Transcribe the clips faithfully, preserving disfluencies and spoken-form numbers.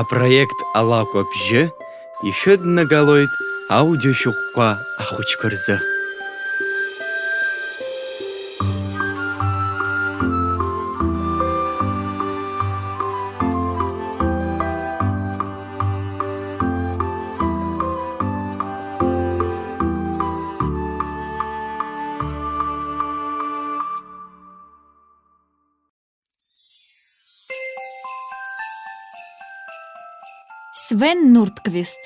Апроект Алакә абжьы ишәыднагалоит аудиошәҟәқәа ахәыҷқәа рзы. Свен Нуртгвист,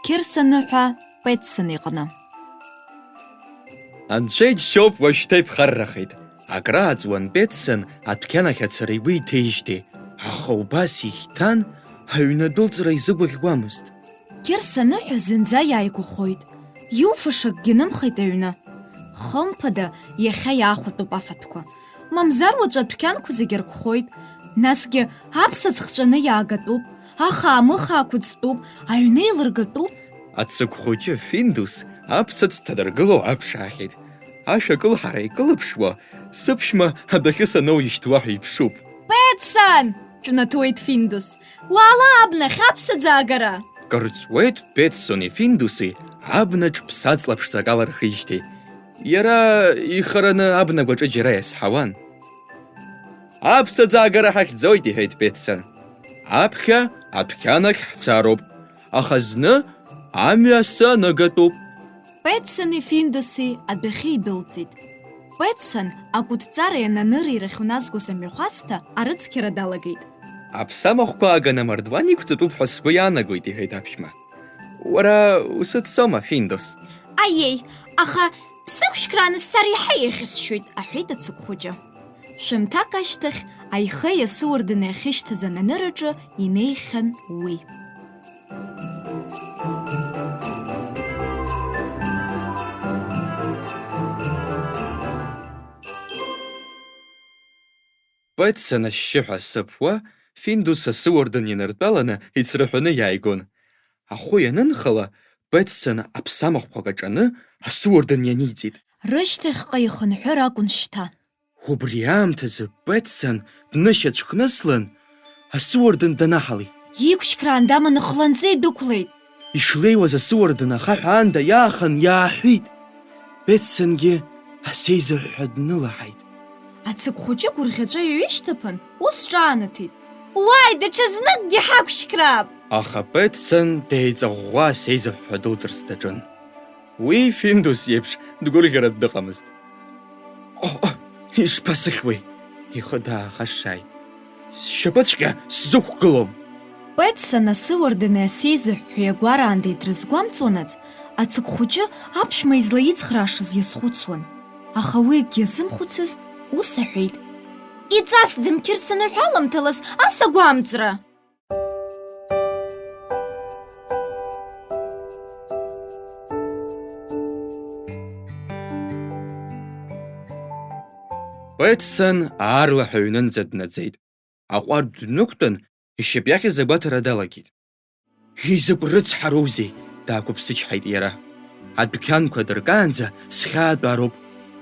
Қьырса ныҳәа Петсон иҟны. Анцәа иџьшьоуп, уажәшьҭа иԥхаррахеит. Акрааҵуан Петсон адәқьан ахь ацара игәы иҭеижьҭеи, аха убас ихьҭан, аҩны дәылҵра изыгәаӷьуамызт. Қьырса ныҳәа зынӡа иааигәахоит. Иуфаша акгьы нымхеит аҩны. Хымԥада, иахьа иаахәатәуп афатәқәа. Мамзар уаҵәы адәқьанқәа зегьы аркхоит. Насгьы аԥсаӡ хҵәаны иаагатәуп, ахаа-мыхаа қәыӡтәуп, аҩны еилыргатәуп. Ацыгә хәыҷы Финдус аԥсаӡ дҭадыргыло аԥшаахьеит. Ашә акылҳара икылыԥшуа, сыԥшәма адәахьы саноуижьҭуа ҳәа иԥшуп. Петсон! Ҿнаҭуеит Финдус. Уаала абнахь аԥсаӡ аагара! Кыр ҵуеит Петсони Финдуси абнаҿ ԥсаҵла ԥшӡак алархижьҭеи. Иара ихараны абнагәаҿы џьара иазҳауан. Аԥсаӡ аагара ҳахьӡоит, иҳәеит Петсон. Аԥхьа адәқьан ахь ҳцароуп, аха зны амҩа асы анагатәуп. Петсони Финдуси адәахьы идәылҵит. Петсон акәытҵареи ананырреи рахь уназгоз амҩахәасҭа арыцқьара далагеит. Аԥсамахәқәа ааганы амардуан иқәҵатәуп ҳәа сгәы иаанагоит, иҳәеит аԥшәма. Уара усыццома, Финдус? Аиеи, аха сықәшьқрааны сцар иаҳа еиӷьысшьоит, аҳәеит ацыгә хәыҷы. Шәымҭак ашьҭахь аихеи асыуардыни ахьышьҭаз ананыраҿы инеихьан уи. Петсон ашьшьыҳәа сыԥуа, Финдус асыуардын иныртәаланы ицраҳәаны иааигон. Ахәы ианынхала, Петсон аԥсамахәқәак аҿаны асыуардын ианиҵеит. Рышьҭахьҟа ихынҳәыр акәын шьҭа. Убри аамҭазы Петсон днышьацәхныслан, асыуардын данаҳалеит. Иқәшьқраан даманы хланҵы идәықәлеит. Ишлеиуаз асыуардын ахаҳә аанда иаахан иааҳәит. Петсонгьы асеизыҳәҳәа днылаҳаит. Ацыгә хәыҷы гәырӷьаҵәа иҩышьҭыԥан, ус ҿаанаҭит. Уааи, даҽазныкгьы ҳақәшьқраап! Аха Петсон деиҵаӷәӷәа асеизыҳәҳәа дылҵырц даҿын. Уи Финдус иеиԥш дгәырӷьаратә дыҟамызт. О, о, ишԥасыхьуеи? Ихы даахашшааит. Сшьапыҵәҟьа сзықәгылом! Петсон асыуардыни асеизыҳәҳәеи агәараанда идрызгәамҵуанаҵ, ацыгә хәыҷы аԥшәма излаицхраашаз иазхәыцуан. Аха уи акгьы азымхәыцызт, ус аҳәеит. Иҵасӡам, Қьырса ныҳәа аламҭалаз ас агәамҵра! Петсон аарлаҳәа аҩнынӡа днаӡеит. Аҟәардә днықәтәан, ишьапы иахьыз агәаҭара далагеит. Изакә рыцҳароузеи, даақәыԥсычҳаит иара. Адәқьанқәа дыркаанӡа схьаатәароуп,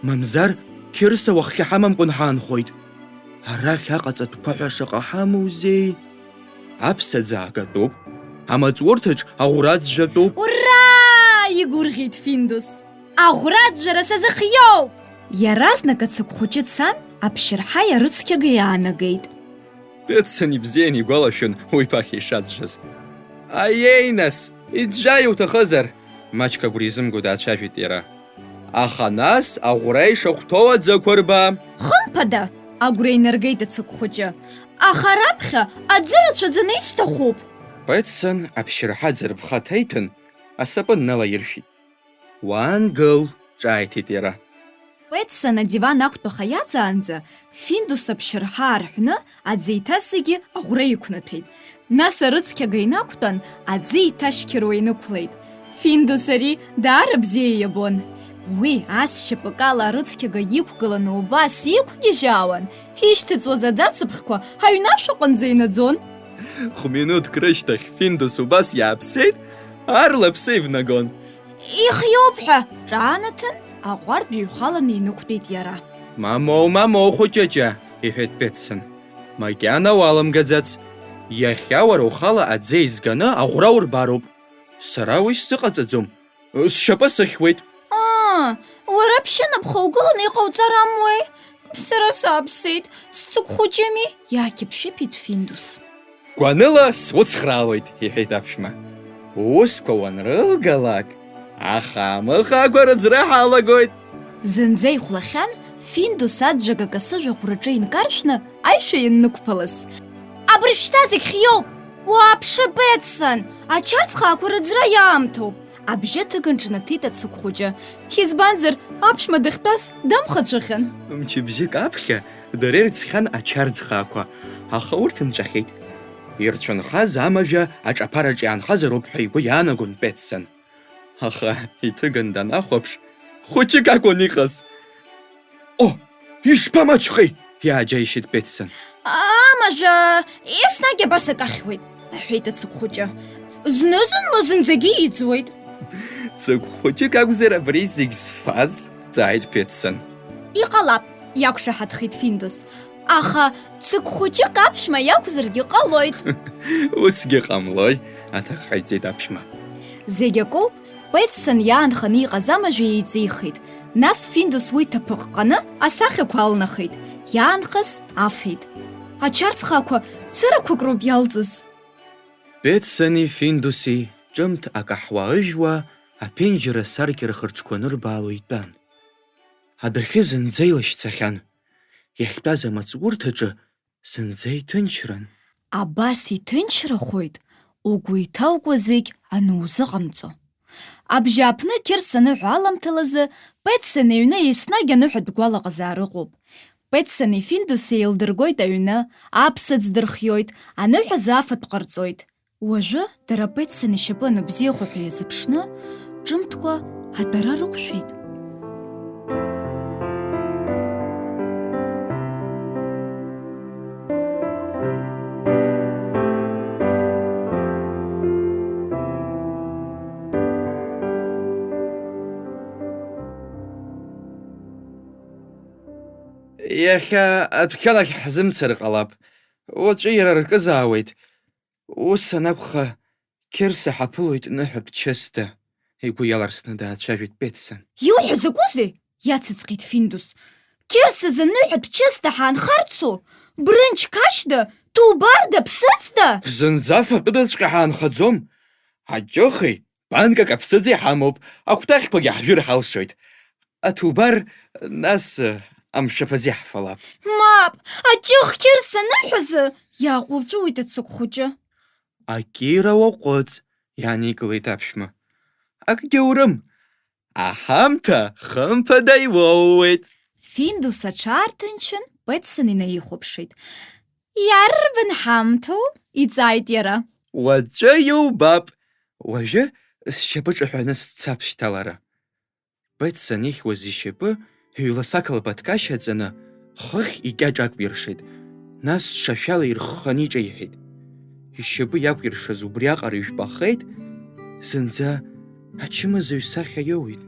мамзар, Қьырса уаххьа ҳамамкәан ҳаанхоит. Арахь аҟаҵатәқәа ҳәа шаҟа ҳамоузеи! Аԥсаӡ аагатәуп, амаҵурҭаҿ аӷәра аӡәӡәатәуп. Ура! Игәырӷьеит Финдус. Аӷәра аӡәӡәара сазыхиоуп! Иаразнак ацыгә хәыҷы дцан, аԥшьырҳаи арыцқьагеи иаанагеит. Петсон ибзианы игәалашәон уи ԥахьа ишаӡәӡәаз. Аиеи, нас, иӡәӡәа иуҭахызар? Маҷк агәра изымго даацәажәеит иара. Аха нас аӷәра ишахәҭоу аӡы ақәырба! Хымԥада, агәра инаргеит ацыгә хәыҷы. Аха раԥхьа аӡы рацәаӡаны исҭахуп! Петсон аԥшьырҳа аӡырԥха ҭаиҭәан, асапын налаиршәит. Уаангыл, ҿааиҭит иара. Петсон адиван ақәтәаха иаҵаанӡа, Финдус аԥшьырҳа аарҳәны, аӡы иҭаз зегьы аӷәра иқәнаҭәеит. Нас арыцқьага инақәтәан, аӡы иҭашьқьыруа инықәлеит. Финдус ари даара бзиа иабон. Уи ас шьапыкала арыцқьага иқәгыланы убас иқәгьежьаауан, ишьҭыҵуаз аӡацыԥхьқәа аҩнашә аҟынӡа инаӡон. Хә-минуҭк рышьҭахь Финдус убас иааԥсеит, аарла аԥсы ивнагон. Ихиоуп ҳәа ҿаанаҭын, аҟәардә ҩхаланы инықәтәеит иара. Мамоу, мамоу, хәыҷыҷа, иҳәеит Петсон. Макьана уалымгаӡац. Иахьа уара ухала аӡы еизганы аӷәра урбароуп. Сара уи сзыҟаҵаӡом. Сшьапы сыхьуеит. Аа, уара ԥшьынапха угыланы иҟауҵар амуеи? Сара саԥсеит, сцыгәхәыҷыми, иаақьыԥшәыԥит Финдус. Гәаныла суцхраауеит, иҳәеит аԥшәма. Уусқәа уанрылгалак, аха амыхакәа рыӡра ҳалагоит. Зынӡа ихәлахьан Финдус аӡәӡәак акасы жәаӷәраҿы инкаршәны аишәа ианнықәԥалаз. Абыржә шьҭа зегь хиоуп! Уааԥшы, Петсон, ачарцхаақәа рыӡра иаамҭоуп! Абжьы аҭыган ҿнаҭит ацыгә хәыҷы. Избанзар, аԥшәма дахьтәаз дамхацәахьан. Мчыбжьык аԥхьа дара ирцхьан ачарцхаақәа, аха урҭ нҵәахьеит. Ирцәынхаз амажәа аҿаԥараҿ иаанхазароуп ҳәа игәы иаанагон Петсон. Аха иҭыган данахәаԥш, хәыҷык акәын иҟаз. О, ишԥамаҷхеи! Иааџьаишьеит Петсон. Амажәа еснагь абас акы ахьуеит, аҳәеит ацыгә хәыҷы. Зны-зынла зынӡагьы иӡуеит. Цыгә хәыҷык акәзар абри зегь зфаз? Дҵааит Петсон. Иҟалап, иақәшаҳаҭхеит Финдус. Аха цыгә хәыҷык аԥшәма иакәзаргьы ҟалоит. Усгьы ҟамлои, аҭак ҟаиҵеит аԥшәма. Зегь акоуп, Петсон иаанханы иҟаз амажәа еиҵихит, нас Финдус уи ҭаԥыҟҟаны асахьақәа алнахит, иаанхаз афеит. Ачарцхаақәа цырақәак роуп иалҵыз. Петсони Финдуси ҿымҭ акаҳуа ыжәуа, аԥенџьыр асаркьа рхырҿқәа анырбаало итәан. Адәахьы зынӡа илашьцахьан. Иахьтәаз амаҵурҭаҿы зынӡа иҭынчран. Абас иҭынчрахоит, угәы иҭаукуа зегь анузыҟамҵо. Абжьааԥны Қьырса аныҳәа аламҭалазы Петсон иҩны еснагь аныҳәатә гәалаҟазаара ыҟоуп. Петсони Финдуси еилдыргоит аҩны, аԥсаӡ дырхиоит, аныҳәазы афатә ҟарҵоит. Уажәы дара Петсон ишьапы аныбзиахо ҳәа иазыԥшны, ҿымҭкәа атәара рықәшәеит. Иахьа адәқьан ахь ҳзымцар ҟалап. Уаҵәы иара ркызаауеит. Ус анакәха, Қьырса ҳаԥылоит ныҳәатә чысда, игәы иаларсны даацәажәеит Петсон. Иуҳәо закәызеи? Иацыҵҟьеит Финдус. Қьырсазы ныҳәатә чысда ҳаанхарцу? Брынч қашьда, ҭубарда, ԥсыӡда? Зынӡа фатәыдаҵәҟьа ҳаанхаӡом. Аҷыхи, банкак аԥсыӡи ҳамоуп, акәтаӷьқәагьы ҳжәыр ҳалшоит. Аҭубар, нас, амшаԥаз иаҳфалап. Мап, аҷых Қьырса аныҳәазы! Иааҟәылҵәыуеит ацыгә хәыҷы. Акира уаҟәыҵ, иааникылеит аԥшәма. Акгьы аурым. Аҳамҭа хымԥада иуоуеит. Финдус аҽаарҭынчын, Петсон инаихәаԥшит. Иарбан ҳамҭоу? Иҵааит иара. Уаҵәы иубап. Уажәы сшьапы ҿаҳәаны сцап шьҭалара. Петсон ихьуаз ишьапы ҩ-ласақь лбаҭкашьа аҵаны, хыхь икьаҿ акәиршеит, нас ҽашәала ирхханы иҿеиҳәеит. Ишьапы иакәиршаз убриаҟара ижәпахеит, зынӡа ачымазаҩ сахьа иоуит.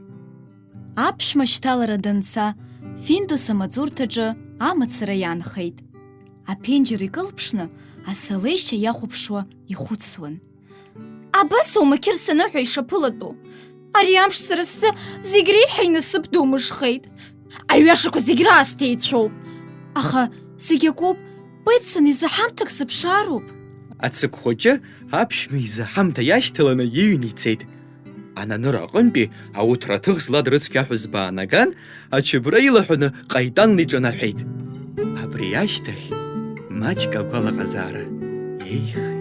Аԥшәма шьҭалара данца, Финдус амаҵурҭаҿы амацара иаанхеит. Аԥенџьыр икылԥшны, асалеишьа иахәаԥшуа ихәыцуан. Абасоума Қьырса аныҳәа ишаԥылатәу? Ари амш сара сзы зегь реиҳа инасыԥ ду мышхеит. Аҩашақәа зегь раасҭа еицәоуп. Аха зегь акоуп, Петсон изы ҳамҭак сыԥшаароуп. Ацыгә хәыҷы аԥшәма изы ҳамҭа иашьҭаланы иҩны ицеит. Ананыр аҟынтәи ауҭраҭых злад рыцқьа аҳәызба аанаган, ачабра илаҳәаны ҟаитанла иҿанаҳәеит. Абри ашьҭахь маҷк агәалаҟазаара еиӷьхеит.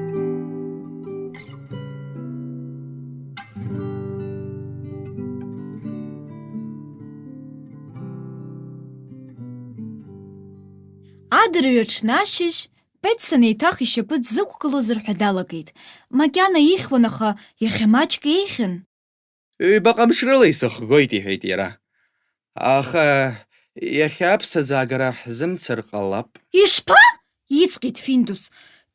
Адырҩаҽны ашьыжь, Петсон еиҭах ишьапы дзықәгылозар ҳәа далагеит. Макьана ихьуан, аха иахьа маҷк еиӷьын. Ҩбаҟа мшрыла исыхгоит, иҳәеит иара. Аха иахьа аԥсаӡаагара ҳзымцар ҟалап. Ишԥа? Иҵҟьеит Финдус.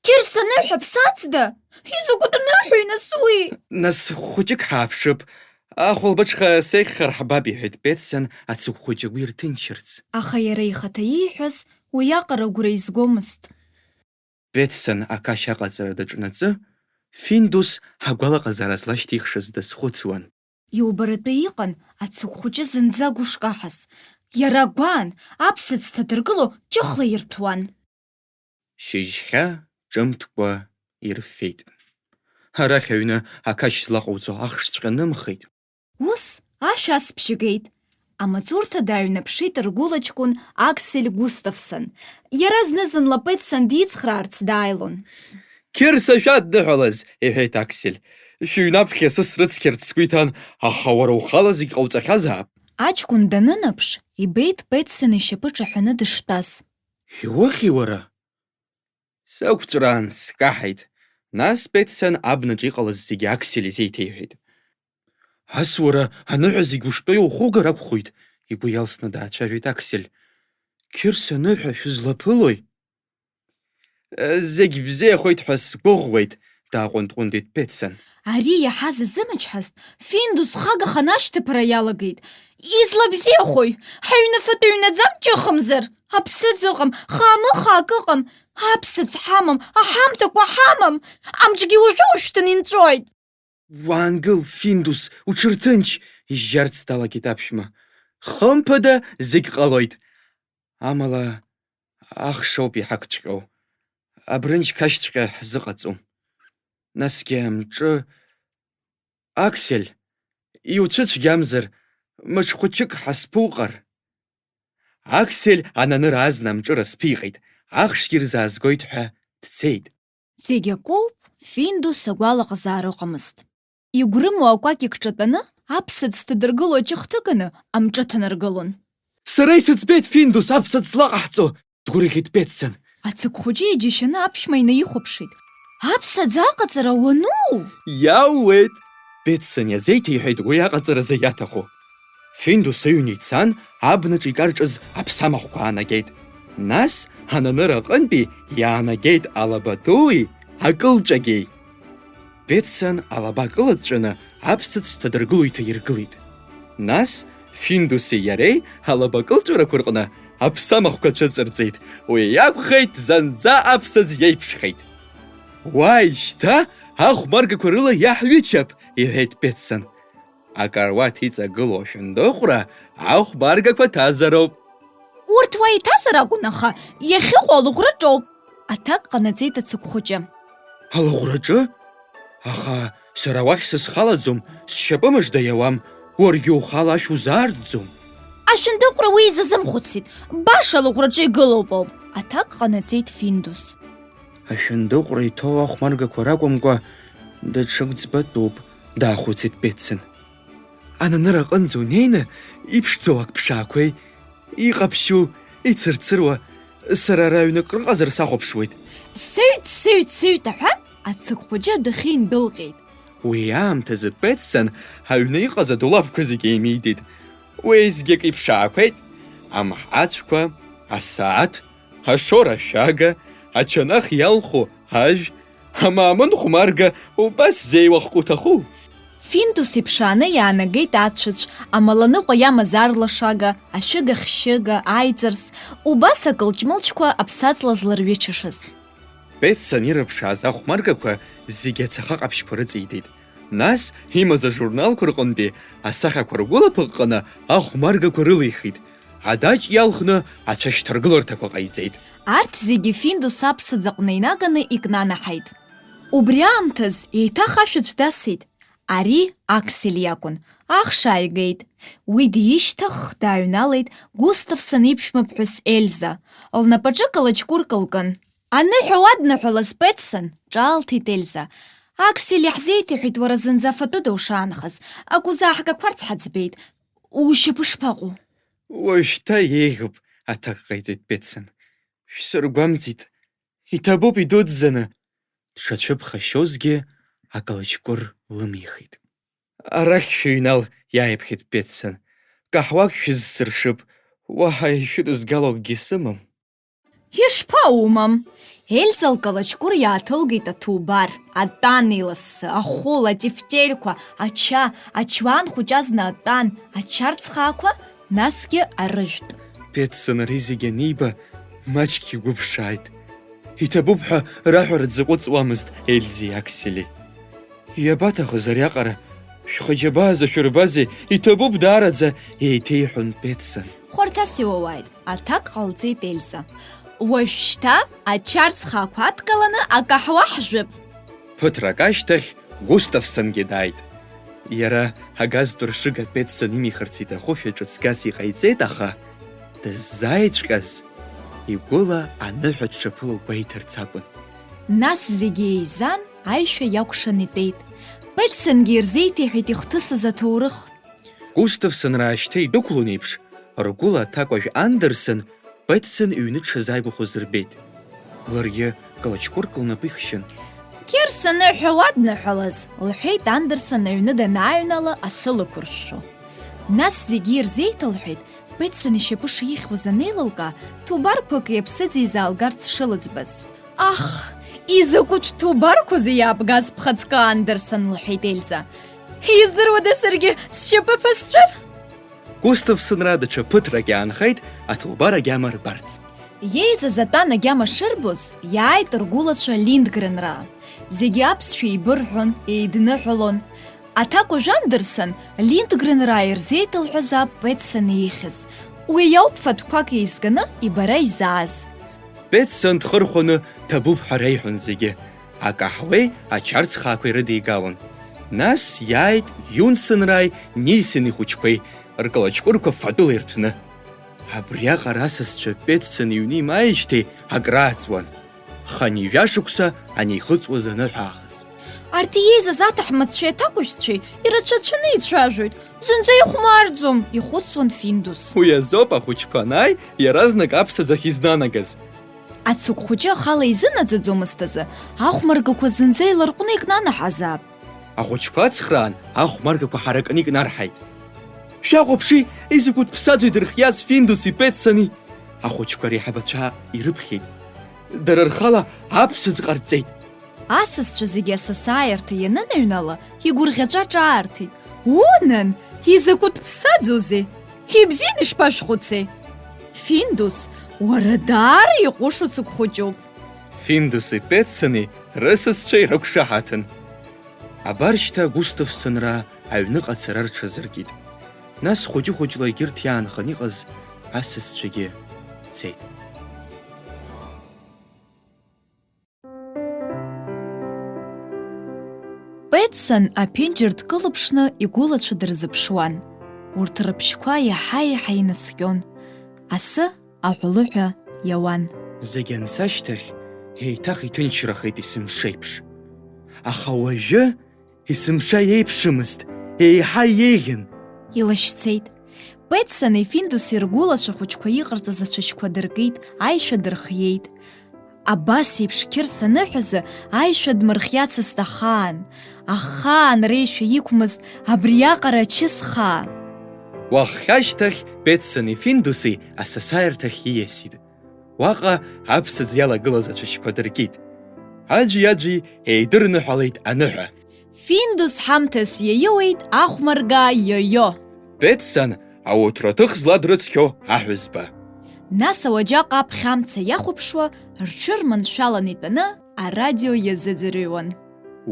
Қьырса аныҳәа ԥсаӡда? Изакәытә ныҳәои нас уи? Нас хәыҷык ҳааԥшып. Ахәылбыҽха сеиӷьхар ҳбап, иҳәеит Петсон ацыгә хәыҷы уи рҭынчырц. Аха иара ихаҭа ииҳәаз уиаҟара агәра изгомызт. Петсон ақашь аҟаҵара даҿнаҵы, Финдус агәалаҟазаара злашьҭихшаз дазхәыцуан. Иубаратәы иҟан ацыгә хәыҷы зынӡа гәышкаҳаз. Иара агәаан, аԥсыӡ ҭадыргыло ҷыхла ирҭәуан. Шьыжьхьа ҿымҭкәа ирфеит. Арахь аҩны ақашь злаҟауҵо ахшҵәҟьа нымхеит. Ус ашә асбжьы геит. Амаҵурҭа дааҩнаԥшит ргәыла ҷкәын Аксель Густавсон. Иара зны-зынла Петсон дицхраарц дааилон. Қьырса шәадныҳәалаз, иҳәеит Аксель. Шәыҩнаԥхьа сысрыцқьарц сгәы иҭан, аха уара ухала зегь ҟауҵахьазаап. Аҷкәын данынаԥш, ибеит Петсон ишьапы ҿаҳәаны дыштәаз. Иухьи уара? Сықәҵәраан скаҳаит. Нас Петсон абнаҿ иҟалаз зегьы Аксель изеиҭеиҳәеит. Ас уара аныҳәа зегь уштәы иухугар акәхоит, игәы иалсны даацәажәеит Аксель. Қьырса аныҳәа шәызлаԥылои? Зегь бзиахоит ҳәа сгәыӷуеит, дааҟәындҟәындит Петсон. Ари иаҳаз азымчҳазт, Финдус хагахан ашьҭыԥара иалагеит. Излабзиахои? Ҳаҩны фатә ҩнаӡам ҷыхымзар? Аԥсыӡ ыҟам, хаамыхаак ыҟам, аԥсыӡ ҳамам, аҳамҭақәа ҳамам, амҿгьы уажәы-уажәшәҭан инҵәоит. Уаангыл, Финдус, уҽырҭынч, ижьжьарц далагеит аԥшәма. Хымԥада, зегь ҟалоит. Амала, ахшоуп иҳақәцәҟьоу. Абрынџь қашьцәҟьа ҳзыҟаҵом. Насгьы амҿы, Аксель, иуцәыцәгьамзар, мыҽхәыҷык ҳазԥуҟар? Аксель ананыр азна амҿы рызԥиҟеит, ахшгьы рзаазгоит ҳәа дцеит. Зегь акоуп, Финдус агәалаҟазаара ыҟамызт. Игәрымуа акәакь икҿатәаны, аԥсыӡ ҭадыргыло аҷыхҭыганы амҿы ҭанаргылон. Сара исыӡбеит, Финдус, аԥсыӡ злаҟаҳҵо, дгәырӷьеит Петсон. Ацыгә хәыҷы иџьашьаны аԥшәма инаихәаԥшит. Аԥсаӡ аҟаҵара уану? Иаууеит! Петсон иазеиҭеиҳәеит уи аҟаҵаразы иаҭаху. Финдус аҩны ицан, абнаҿ икарҿыз аԥсамахәқәа аанагеит. Нас ананыр аҟынтәи иаанагеит алаба дуи акылҵәагеи. Петсон алаба кылыҵәҵәаны аԥсыӡ ҭадыргыло иҭаиргылеит. Нас Финдуси иареи алаба кылҵәарақәа рҟны аԥсамахәқәа цәыҵарҵеит, уи иакәхеит зынӡа аԥсыӡ иеиԥшхеит. Уааи, шьҭа ахәмаргақәа рыла иаҳҩычап, иҳәеит Петсон. Акаруаҭ иҵагылоу ашәындыҟәра ахәмаргақәа ҭазароуп. Урҭ уа иҭазар акәын, аха иахьыҟоу алыӷәраҿоуп. Аҭак ҟанаҵеит ацыгә хәыҷы. Алыӷәраҿы? Аха сара уахь сызхалаӡом, сшьапы мыжда иауам, уаргьы ухала ашә узаартӡом. Ашәындыҟәра уи изазымхәыцит, баша алыӷәраҿы игылоуп ауп, аҭак ҟанаҵеит Финдус. Ашәындыҟәра иҭоу ахәмаргақәа ракәымкәа, даҽак ӡбатәуп, даахәыцит Петсон. Ананыр аҟынӡа унеины, иԥшӡоу ак ԥшаақәеи, иҟаԥшьу, ицырцыруа, сара ара аҩны крыҟазар сахәаԥшуеит. Сыҩт, сыҩт, сыҩт аҳәан, ацыгә хәыҷы адәахьы индәылҟьеит. Уи аамҭазы Петсон аҩны иҟаз адулаԥқәа зегьы еимидеит. Уеизгьы ак иԥшаақәеит, амҳацәқәа, асааҭ, ашоура ашәага, ачанах иалху ажә, амаамын хәмарга, убас зеиуахк уҭаху? Финдус иԥшааны иаанагеит ацәыцә, амаланыҟәа иамаз арлашага, ашәыга хьшьыга, аиҵарс, убас акылҷмылҷқәа аԥсаҵла зларҩычашаз. Петсон ирыԥшааз ахәмаргақәа зегьы ацаха ҟаԥшьқәа рыҵеидеит. Нас, имаз ажурналқәа рҟынтәи асахьақәа ргәылаԥыҟҟаны ахәмаргақәа рылихит. Адаҷ иалхны ацәашьҭаргыларҭақәа ҟаиҵеит. Арҭ зегьы Финдус аԥсаӡ аҟны инаганы икнанаҳаит. Убри аамҭаз еиҭах ашәаӡә дасит. Ари Аксель иакәын. Ахш ааигеит. Уи дишьҭахх дааҩналеит Густавсон иԥшәмаԥҳәыс Ельза. Лнапаҿы калаҷкәырк лкын. Аныҳәа уадныҳәалаз, Петсон, ҿаалҭит Ельза. Аксель иаҳзеиҭеиҳәеит уара зынӡа фатәыда ушаанхаз. Ак узааҳгақәарц ҳаӡбеит. Ушьапы шԥаҟоу? Уажәшьҭа еиӷьуп, аҭак ҟаиҵеит Петсон. Шәсыргәамҵит. Иҭабуп идуӡӡаны. Дшацәыԥхашьозгьы акалаҷкәыр лымихит. Арахь шәыҩнал, иааиԥхьеит Петсон. Каҳуак шәызсыршып, уаҳа ишәыдызгало акгьы сымам. Ишԥаумам? Ельза лкалаҷкәыр иааҭылгеит аҭубар, атәан еилассы, ахәыла, атефтерқәа, ача, ачуан хәыҷ азна атәан, ачарцхаақәа, насгьы арыжәтә. Петсон ари зегь аниба, маҷк игәыԥшааит. Иҭабуп ҳәа раҳәара дзаҟәыҵуамызт Ельзи Аксели. Иабаҭахыз ариаҟара? Шәхы џьабаа зашәырбазеи? Иҭабуп даараӡа, еиҭеиҳәон Петсон. Хәарҭас иуауааит, аҭак ҟалҵеит Ельза. Уажәшьҭа ачарцхаақәа адкыланы акаҳуа ҳжәып. Ԥыҭрак ашьҭахь Густавсонгьы дааит. Иара агаз тәыршыга Петсон имихырц иҭахушәа ҿыцгас иҟаиҵеит, аха дыззааиҵәҟьаз игәыла аныҳәа дшаԥыло гәеиҭарц акәын. Нас зегьы еизан, аишәа иакәшан итәеит. Петсонгьы ирзеиҭеиҳәеит ихҭысыз аҭоурых. Густавсонраа шьҭа идәықәлон еиԥш, ргәыла аҭакәажә Андерсон Петсон иҩны дшазааигәахоз рбеит. Ларгьы Клочкурк лнапы ихшьын. Кьырса ныҳәа уадныҳәалаз, лҳәеит Андерсон аҩны данааҩнала асы лықәыршәшәо. Нас зегьы ирзеиҭалҳәеит, Петсон ишьапы шихьуаз анеилылка, ҭубарқәак иаԥсыӡ изаалгарц шылыӡбаз. Ах, изакәытә ҭубарқәази иаабгаз бхаҵкы, Андерсон, лҳәеит Ельза. Издыруада саргьы сшьапы ԥысҵәар? Густавсонраа даҽа ԥыҭрак иаанхеит аҭубар агьама рбарц. Иеизаз атәан агьама шырбоз, иааит ргәылацәа Линдгренраа. Зегьы аԥсшәа еибырҳәон, еидныҳәалон. Аҭакәажә Андерсон Линдгренраа ирзеиҭалҳәазаап Петсон еиӷьыз. Уи иауп фатәқәак еизганы ибара изааз. Петсон дхырхәаны ҭабуп ҳәа реиҳәон зегьы. Акаҳуеи ачарцхаақәеи рыдигалон. Нас иааит Юнсенрааи Нисен ихәыҷқәеи, ркалаҷкәырқәа фатәыла ирҭәны. Абриаҟара асасцәа Петсон иҩны имааижьҭеи акрааҵуан, хынҩажәа шықәса анихыҵуаз аныҳәа аахыс. Арҭ иеизаз аҭаҳмадцәеи аҭакәажәцәеи ирацәацәаны ицәажәоит, зынӡа ихәмарӡом, ихәыцуан Финдус. Уи азоуп ахәыҷқәа анааи, иаразнак аԥсаӡахь изнанагаз. Ацыгә хәыҷы ахала изынаӡаӡомызт азы, ахәмаргақәа зынӡа иларҟәны икнанаҳазаап. Ахәыҷқәа ацхраан, ахәмаргақәа ҳаракны икнарҳаит. Шәахәаԥши, изакәытә ԥсаӡои дырхиаз Финдуси Петсони! Ахәыҷқәа реиҳабацәа ирыԥхьеит. Дара рхала аԥсаӡ ҟарҵеит. Асасцәа зегьы асасааирҭа ианынаҩнала, игәырӷьаҵәа ҿаарҭит. Унан, изакәытә ԥсаӡоузеи! Ибзиан ишԥашәхәыци? Финдус, уара даара иҟәышу цыгә хәыҷуп. Финдуси Петсони рысасцәа ирықәшаҳаҭын. Абар шьҭа Густавсонраа аҩныҟа ацара рҽазыркит. Нас хәыҷы-хәыҷла егьырҭ иаанхан иҟаз асасцәагьы цеит. Петсон аԥенџьыр дкылыԥшны игәылацәа дырзыԥшуан. Урҭ рыбжьқәа иаҳа-иаҳа инаскьон. Асы аҳәылыҳәа иауан. Зегь анца ашьҭахь, еиҭах иҭынчрахеит есымша еиԥш. Аха уажәы есымша еиԥшымызт, еиҳа еиӷьын. Илашьцеит. Петсони Финдуси ргәылацәа хәыҷқәа иҟарҵаз ацәашьқәа дыркит, аишәа дырхиеит. Абас еиԥш қьырса аныҳәазы аишәа дмырхиацызт ахаан. Ахаан реишәа иқәмызт абриаҟара ачысхаа. Уаххьа ашьҭахь Петсони Финдуси асасааирҭахь ииасит. Уаҟа аԥсаӡ иалагылаз ацәашьқәа дыркит. Аӡәи-аӡәи еидырныҳәалеит аныҳәа. Финдус ҳамҭас иаиуеит ахәмаргаа йо-йо. Петсон ауҭраҭых зладрыцқьо аҳәызба. Нас ауаџьаҟ аԥхьа амца иахәаԥшуа, рҽырманшәалан итәаны арадио иазыӡырҩуан.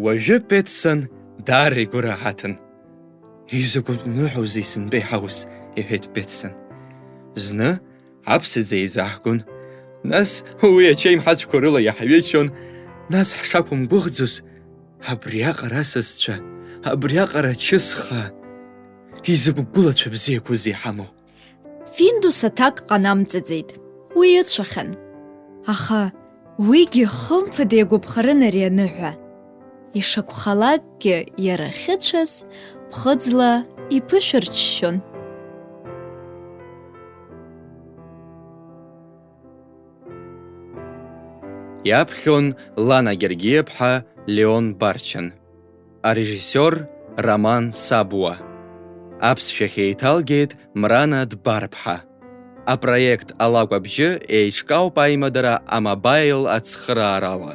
Уажәы Петсон даара игәы раҳаҭын. Изакәытә ныҳәоузеи сынтәа иҳаус, иҳәеит Петсон. Зны аԥсаӡ еизаҳгон. Нас уи ачаимҳацәқәа рыла иаҳҩычон, нас ҳшақәымгәыӷӡоз, абриаҟара асасцәа, абриаҟара ачысхаа, изакә гәылацәа бзиақәоузеи иҳамоу! Финдус аҭак ҟанамҵаӡеит, уи ыцәахьан. Аха уигьы хымԥада иагәаԥхарын ари аныҳәа. Ишакәхалакгьы иара ахьыцәаз ԥхыӡла иԥышәырччон. Иаԥхьон Лана Гергиаԥҳа, Леон Барчан. Арежиссиор Роман Сабуа. Аԥсшәахь еиҭалгеит Мрана Дбарԥҳа. Апроект Алакә абжьы еиҿкаауп аимадара амобаил ацхыраарала.